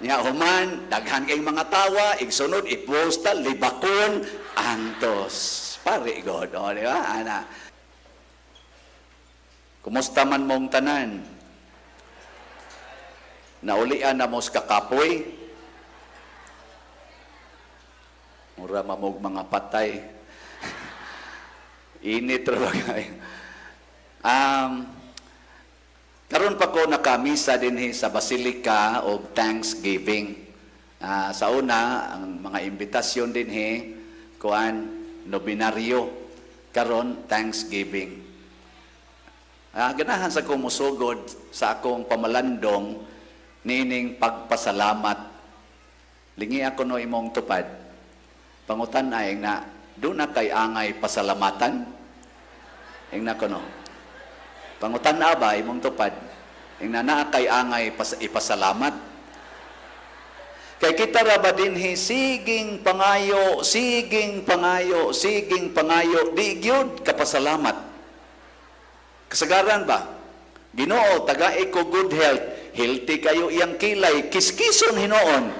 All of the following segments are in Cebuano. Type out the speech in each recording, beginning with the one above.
Nya human, daghan kay mga tawa, igsunod i-post ta, libakon, antos. Pare god, o, di ba? Ana. Kumusta man mong tanan? Naulian na mo sa kakapoy? Mura mamog mga patay. Init ra ba kayo? Karon pa ko nakamisa dinhi sa Basilica of Thanksgiving. Sa una, ang mga imbitasyon dinhi kuan, nobinaryo, karon Thanksgiving. Ganahan sa ko musugod sa akong pamalandong niining pagpasalamat. Lingi ako no imong tupad. Pangutan ay na, duna kay angay pasalamatan? Ingna ko no. Pangutan na ba imong tupad? Ingna, naa kay angay ipasalamat? Kay kita ra ba dinhi siging pangayo, siging pangayo, siging pangayo, di gyud kapasalamat. Kasagaran ba? Ginoo, tagai ko good health. Healthy kayo iyang kilay, kiskison hinuon.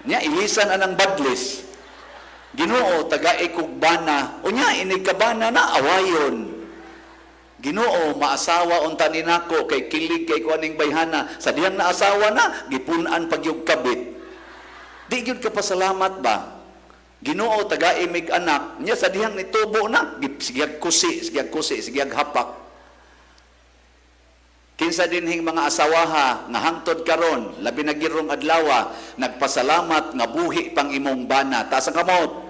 Nya ilisan anang badlis. Ginoo, tagai kog bana. Unya inig ka bana na awayon. Ginoo, maasawa unta ni nako kay kilig kay ko aning bayhana. Sa dihang naasawa na, gipun-an pagyug kabit. Di gyud ka pasalamat ba? Ginoo, tagai mig anak. Nya sa dihang nitubo na, sigag kusi, sigag kusi, sigag hapak. Kinsa dinhing mga asawaha nga hangtod karon, labi na girong adlawa, nagpasalamat nga buhi pang imong bana? Taas ang kamot.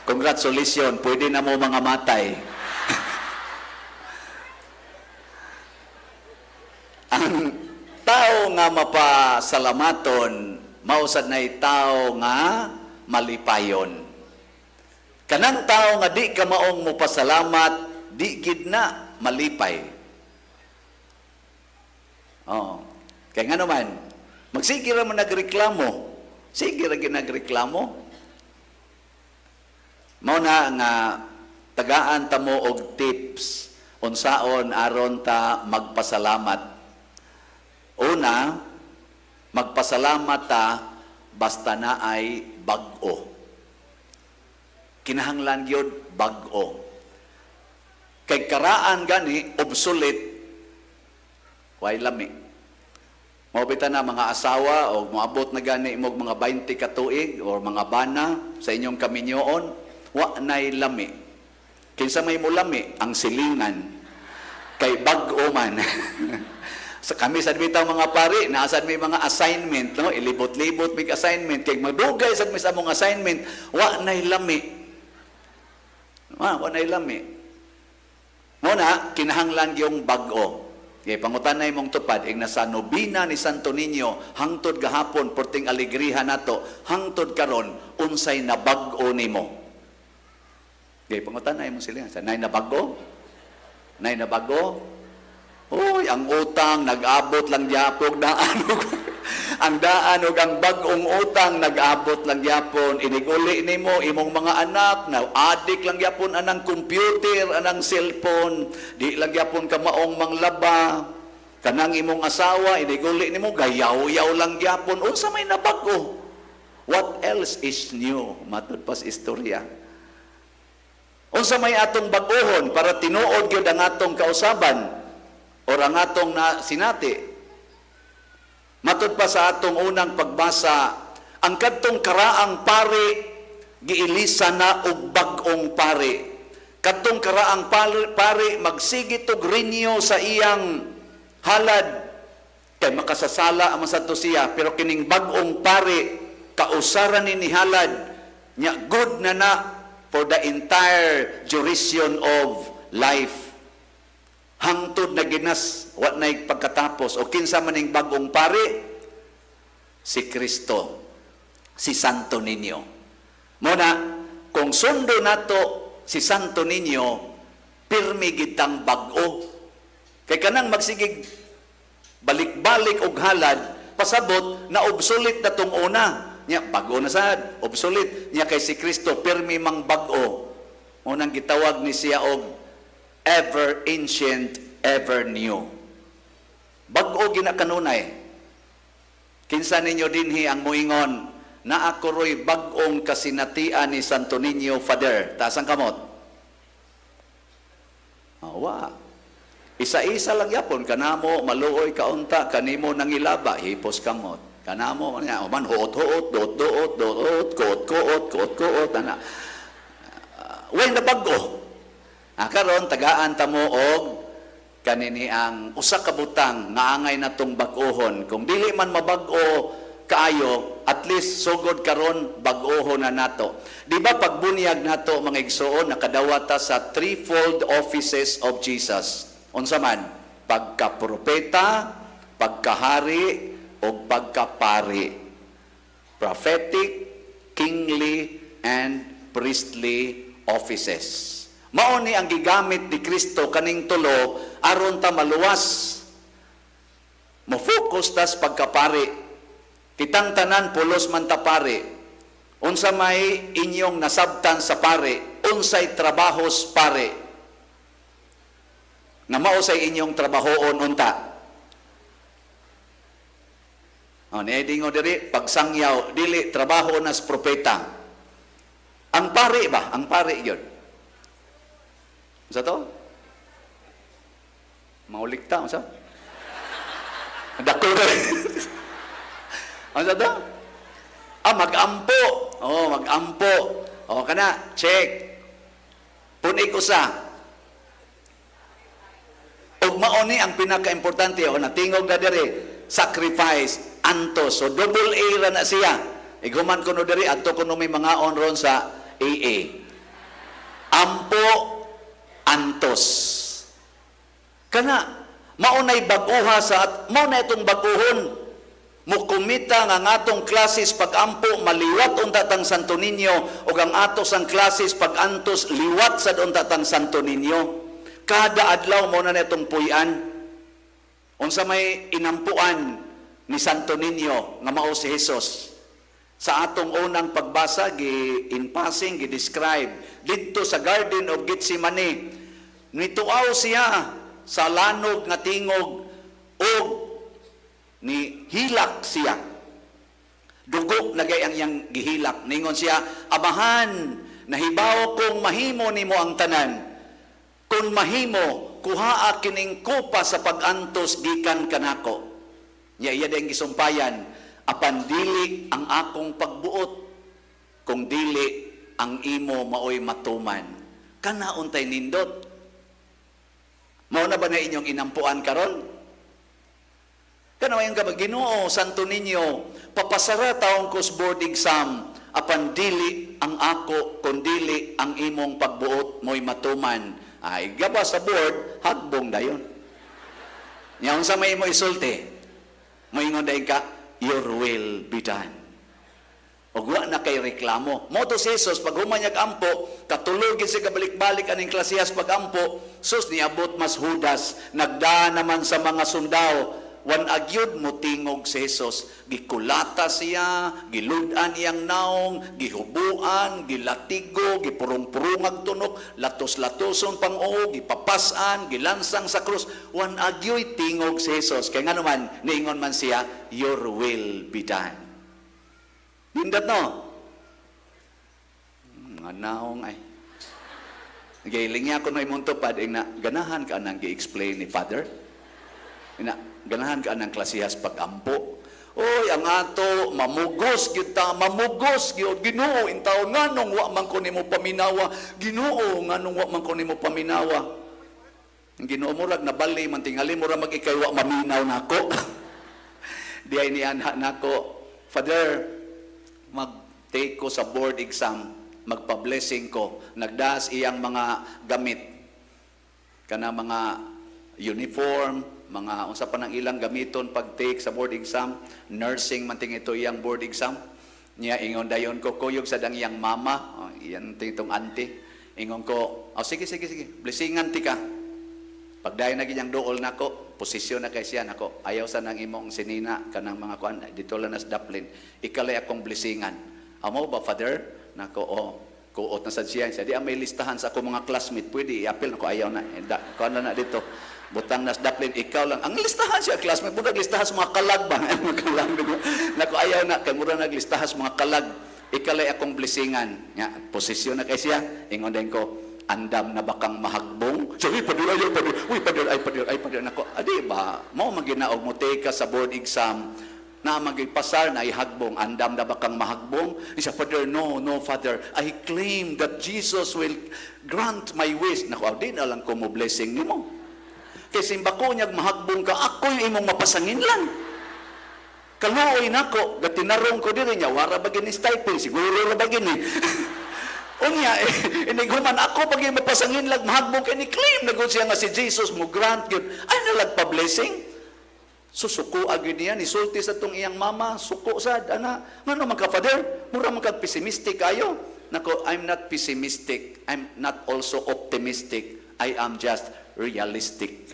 Congratulations, pwede na mo mga matay. Ang tao nga mapasalamaton, mausad na'y tao nga malipayon. Kanang tao nga di ka maong mopasalamat, di gid na malipay. Oo. Kaya nga naman, magsige ra mo nagreklamo. Sige ra gyud nagreklamo. Mao na nga tagaan ta mo og tips unsaon aron ta magpasalamat. Una, magpasalamat ta basta na ay bag-o. Kinahanglan gyud bag-o. Kay karaan gani obsolete, way lami. Mao bitaw na mga asawa o moabot na gani mo mga 20 ka tuig or mga bana sa inyong kaminyoon, wa nay lami. Kinsa may mulami? Ang silingan. Kay bag-o man. Sa kami sad bitaw mga pari, naa sad may mga assignment, no? Ilibot-libot mig assignment kay magdugay sad mi sa among assignment, wa nay lami. Wa nay lami. Mo na kinahanglan gyung bag-o. Kay pangutanay mong tupad, ing nasa nobina ni Santo Niño, hangtod gahapon, porting alegriha nato, hangtod karon, unsay nabag-o nimo? Kay pangutanay mo sila, sa nay nabag-o? Nay nabag-o? Uy, ang utang nag-abot lang gyapon daan og ang daan og ang bag-ong utang nag-abot lang gyapon. Inig-uli nimo imong mga anak na adik lang gyapon anang computer, anang cellphone, di lang gyapon ka maong manglaba. Kanang imong asawa, inig-uli nimo, gayaw-yaw lang gyapon. Unsa may nabag-o? What else is new? Matud pas istorya. Unsa may atong bag-ohon para tinuod gyud ang atong kausaban or ang atong na sinati? Matud pa sa atong unang pagbasa, ang kadtong karaang pari giilisa na og bag-ong pari. Kadtong karaang pari magsigit og renew sa iyang halad kay makasasala ang sa siya, pero kining bag-ong pari kausaran ni halad nya, good na na for the entire duration of life, hangtod na ginas, wa nay pagkatapos. O kinsa man ning bag-ong pari? Si Kristo, si Santo Niño. Mo na kung sundo nato si Santo Niño, pirmi gitang bag-o, kay kanang magsigig balik-balik og halad, pasabot na obsolete na tong una. Nya bag-o na sad, obsolete nya. Kay si Kristo pirmi mang bag-o. Unang gitawag ni siya og ever ancient, ever new. Bag-o gina kanunay. Kinsa ninyo dinhi ang moingon, "Naa ko ro'y bag-ong kasinatian ni Santo Niño, Father"? Taas ang kamot. Awa. Isa-isa lang yapon kanamo maluoy kaunta kanimo nangilaba, hipos kamot. Kanamo nga man huot-huot, duot-duot, duot, kuot-kuot, kuot-kuot ana. Way na bag-o. Ah, karon tagaan ta mo og kanini ang usa ka butang nga angay natong bag-ohon. Kung dili man mabag-o kaayo, at least sugod karon bag-ohon na nato. Di ba pagbunyag nato, mga igsoon, nakadawata sa threefold offices of Jesus? Unsa man? Pagka-propeta, pagkahari, o pagkapari. Prophetic, kingly, and priestly offices. Mao ni ang gigamit ni Kristo kaning tulo aron ta maluwas. Mo-focus tas pagkapari. Kitang tanan pulos man ta pari. Unsa may inyong nasabtan sa pari? Unsay trabahos pari? Nga mao say inyong trabahoon unta. O, niedingo diri, pagsangyaw, dili, trabaho nas propeta. Ang pari ba? Ang pari yun. Unsa to? Maulikta, unsa? Dako ka. Unsa to? Ah, magampo. Oh, magampo. Oh, kana, check. Punig usa. Ug mao ni ang pinaka-importante, o natingog na diri, sacrifice, antos. So double A ra na siya. Iguman kuno diri, adto kuno may mga on ron sa AA. Ampo, antos. Kana maunay bag-uha sa at mao na itong bag-uhon. Mukumita nga ngatong klasis pag-ampo maliwat unta tang Santo Niño ug ang atos ang klasis pag-antos liwat sad unta tang Santo Niño. Kada adlaw mo na itong puy-an. Unsa may inampuan ni Santo Niño nga mao si Jesus? Sa atong unang pagbasa, gi in passing gi describe didto sa Garden of Gethsemane, nituaw siya sa lanog nga tingog ug ni hilak siya. Dugo na gay ang iyang gihilak. Ningon siya, "Amahan, nahibaw kong mahimo nimo ang tanan. Kung mahimo, kuhaa kining kopa sa pag-antos gikan kanako." Nya iya din gisumpayan, "Apan dili ang akong pagbuot, kung dili ang imo maoy matuman." Kana untay nindot. Mao na ba na inyong inampuan karon? Kana ka ba, "Ginoo, Santo Niño, papasara taong ko sa board exam, apan dili ang ako, kun dili ang imong pagbuot mo'y matuman." Ay, gaba sa board, hagbong dayon. Nya unsa may imo isulti? Moingon dayon ka, "Your will be done." Og wa na kay reklamo. Mo to si Jesus, pag human niya ampo, katulog gid siya kabalik-balik aning klasehas pag-ampo, sus, niabot mas Judas, nagda naman sa mga sundao, wan agyud mo tingog si Jesus. Gikulata siya, gilud-an iyang naong, gihubuan, gilatigo, gipurong-purungag tunok, latos-latoson pang uo, gipapas-an, gilansang sa krus. Wan agyoy tingog si Jesus. Kaya nga naman, niingon man siya, "Your will be done." Nindot no? Mga naong ay. Giling niya ko no imong tupad, ing na, ganahan ka nang gi-explain ni Father? Ina, ganahan ka nang klasihas pag-ampo? Oy, ang ato, mamugos gyud ta, mamugos gyud. "Ginoo, intaw nganong wa man ko nimo paminawa? Ginoo, nganong wa man ko nimo paminawa?" Ang Ginoo murag nabali man, tingali mo ra mag-ikay wa maminaw nako. Di ay nianha nako, "Father, mag-take ko sa board exam, magpa-blessing ko." Nagdas iyang mga gamit. Kana mga uniform, mga unsa pa nang ilang gamiton pag-take sa board exam, nursing man ting ito iyang board exam. Niya ingon dayon ko, kuyog sa dang iyang mama, oh, iyan titong auntie. Ingon ko, "Oh, sige, sige, sige, blessingan ti ka." Pagdayon na ginyang duol nako, posisyon na kay siya nako. Ayaw sa nang imong sinina kanang mga kuan dito lang nas daplin. Ikalay akong blessingan. "Amo ba, Father?" Nako, "Oh, kuot na sad siya." Siya, "Di ang may listahan sa akong mga classmate, pwede i-appeal nako." "Ayaw na. Eh, da, kuan na na dito." Butang nas daplin, ikaw lang. Ang listahan siya, classmate, murag listahan sa mga kalag ba? Mga kalag. Nako, ayaw na, kay murag naglistahan sa mga kalag. Ikalay akong blessingan. Nga, posisyon na kay siya. Ingon din ko, "Andam na ba kang mahagbong?" So, "Uy, padir, ayaw, padir. Uy, padir, ay, padir, ay, padir." Nako, adi ba? Mao maginaog mo take ka sa board exam na magipasar na ihagbong, "Andam na ba kang mahagbong?" Isa, "Father, no, no, Father. I claim that Jesus will grant my wish." Nako, di na lang ko mo blessing nimo. Kay simbako niyag mahagbong ka, ako yung imong mapasangin lang. Kaluoy nako, gatinarong ko diri niya, wara ba gini stipend, siguro ra ba gini. Unya, eh, inighuman ako pag mapasangin lang mahagbong kay ni claim na gud siya nga si Jesus mo grant gyud. Ay nalag pa blessing. Susuko agad niya, nisulti sa tong iyang mama, suko sad, ana. "Ngano man ka, Father? Mura man kag pessimistic kayo." Nako, I'm not pessimistic. I'm not also optimistic. I am just realistic.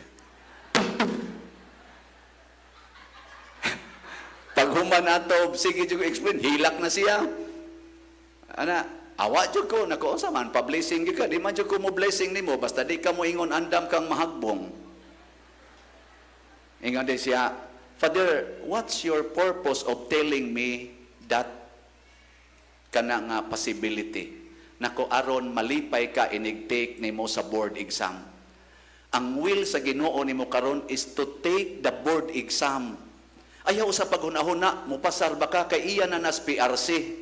Pag human nato, sige jud ko explain, hilak na siya. Ana, awa jud ko, nako, unsa man, pa-blessing gyud ka, di man jud ko mo blessing nimo, basta di ka mo ingon andam kang mahagbong. Ingon din siya, "Father, what's your purpose of telling me that kana nga possibility?" Nako, aron malipay ka inig take nimo sa board exam. Ang will sa Ginoo nimo karon is to take the board exam. Ayaw sa paghuna-huna, mupasar ba ka kay iya na nas PRC.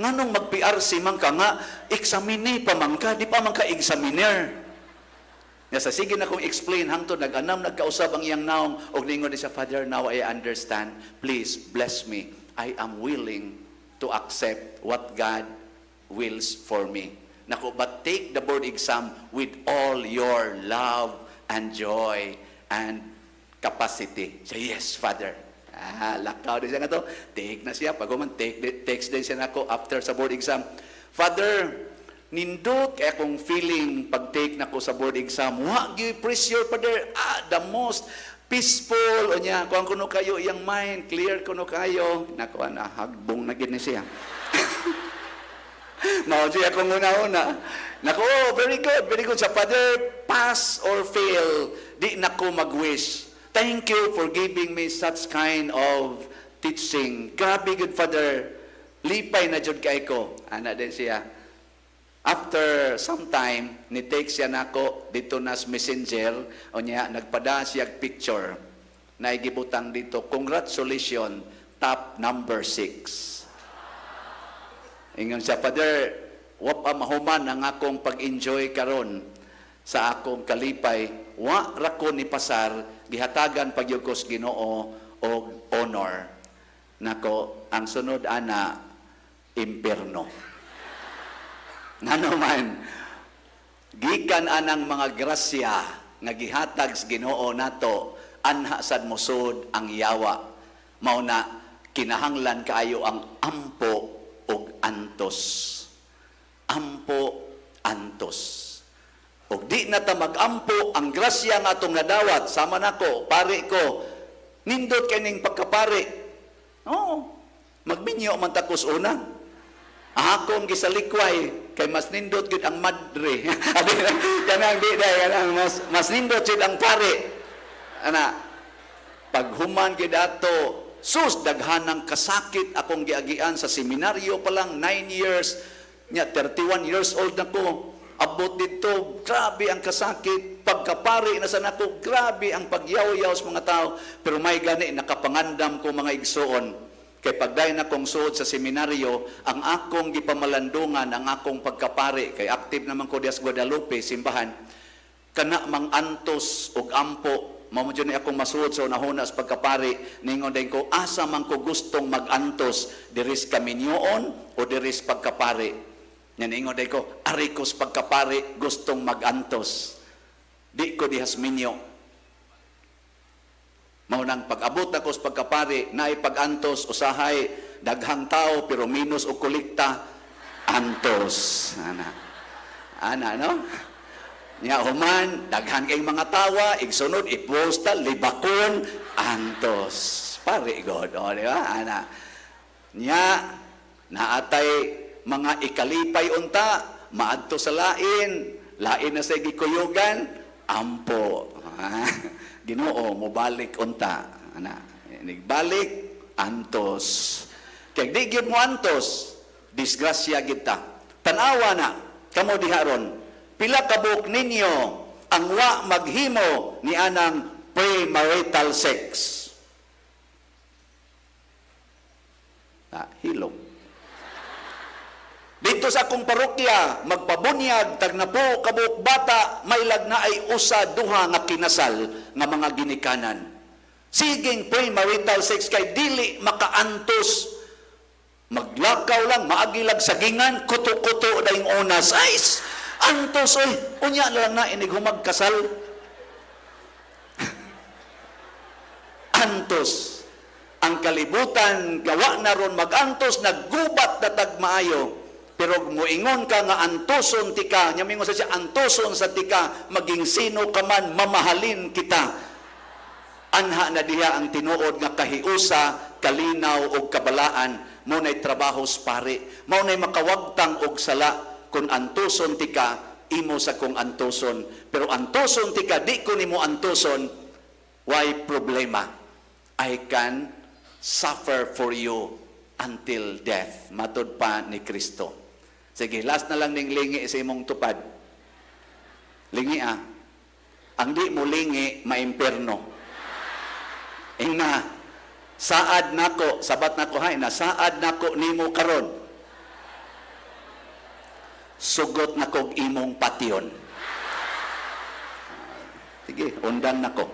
Nganong mag-PRC man ka nga, examine pa man ka, di pa man ka examiner. Nga sa sige na kong explain hangtod nag-anam nagkausab ang iyang naong og ningon di siya, "Father, now I understand. Please bless me. I am willing to accept what God wills for me." Nako, but take the board exam with all your love and joy and capacity. Siya, "Yes, Father." Ah, lakaw din siya nga to. Take na siya. Pag human, take, text din siya nako after sa board exam. "Father, nindot kay akong feeling pag take nako sa board exam. Wa gyud pressure, Father. Ah, the most peaceful unya kuan kuno kayo iyang mind clear kuno kayo." Nako, na hagbong na gid ni siya. Mao siya akong una-una. Nako, oh, very good, very good. Sa Father, pass or fail, di nako mag-wish. Thank you for giving me such kind of teaching. Grabe good, Father. Lipay na jud kay ko. Ana din siya. After some time, ni-text siya nako dito nas Messenger, o niya, nagpada siya picture na igibutang dito, "Congratulations, top number 6." Ingon siya, "Father, wa pa mahuman ang akong pag-enjoy karon sa akong kalipay. Wa ra ko ni pasar, gihatagan pagyud ko sa Ginoo og honor." Nako, ang sunod ana, impierno. Ngano man, gikan anang mga grasya nga gihatag sa Ginoo nato, anha sad mosud ang yawa. Mao na kinahanglan kaayo ang ampo og antos. Ampo, antos. Og di na ta magampo ang grasya nga atong nadawat, sama nako, pare ko, nindot kay ning pagkapare. Oo. Magminyo man takos una. Akong gisalikway kay mas nindot gyud ang madre. Kanang di dai kanang mas mas nindot gyud ang pare. Ana paghuman gyud ato, sus, daghanang kasakit akong giagian sa seminaryo pa lang, 9 years nya, 31 years old na ko. Abot dito, grabe ang kasakit. Pagkapari na sa nako, grabe ang pagyaw-yaw sa mga tao. Pero may gani nakapangandam ko, mga igsuon. Kay pagdayon akong suod sa seminaryo, ang akong gipamalandungan, ang akong pagkapari, kay active naman ko dias Guadalupe, simbahan, kana mang antos og ampo, mao ni akong masuod sa unahuna sa pagkapari, ningon din ko, asa man ko gustong mag-antos, diris kaminyoon o diris pagkapari? Nga ningon din ko, ari ko sa pagkapari gustong mag-antos. Di ko dihas minyo. Mao nang pag-abot ako sa pagkapari, naay pag-antos, usahay, daghang tao, pero minus o kolekta, antos. Ana. Ana, no? Nya human, daghan kay mga tawa, igsunod, iposta, libakon, antos. Pare God, o, di ba? Ana. Nya, naatay mga ikalipay unta, maadto sa lain, lain na sa gikuyugan, ampo. Ah, Ginoo, mobalik unta. Ana, balik antos. Kay di gyud mo antos, disgrasya kita. Tanawa na kamo diha ron. Pila ka buok ninyo ang wa maghimo ni anang premarital sex? Ah, hilom. Dito sa akong parokya, magpabunyag, tagnapo, kabuok bata, mailag na ay usa duha nga kinasal nga mga ginikanan. Siging premarital sex kay dili makaantos. Maglakaw lang, maagilag sagingan, kuto-kuto dayong onas. Ay, antos oy, unya na lang na inig humagkasal. Antos. Ang kalibutan, gawa na ron magantos, naggubat na tagmaayo. Pero muingon ka nga antoson tika, nya mingon sa siya, antoson sa tika, maging sino ka man, mamahalin kita. Anha na diha ang tinuod nga kahiusa, kalinaw og kabalaan, mao nay trabaho sa pare, mao nay makawagtang og sala. Kung antoson tika, imo sa kong antoson. Pero antoson tika, di ko nimo antoson, why problema? I can suffer for you until death. Matod pa ni Kristo. Sige, last na lang ning lingi sa imong tupad. Lingi ah. Ang di mo lingi, maimperno. Ingna, saad nako, sabat nako hay, na saad nako nimo karon. Sugot nako imong patyon. Sige, undan nako.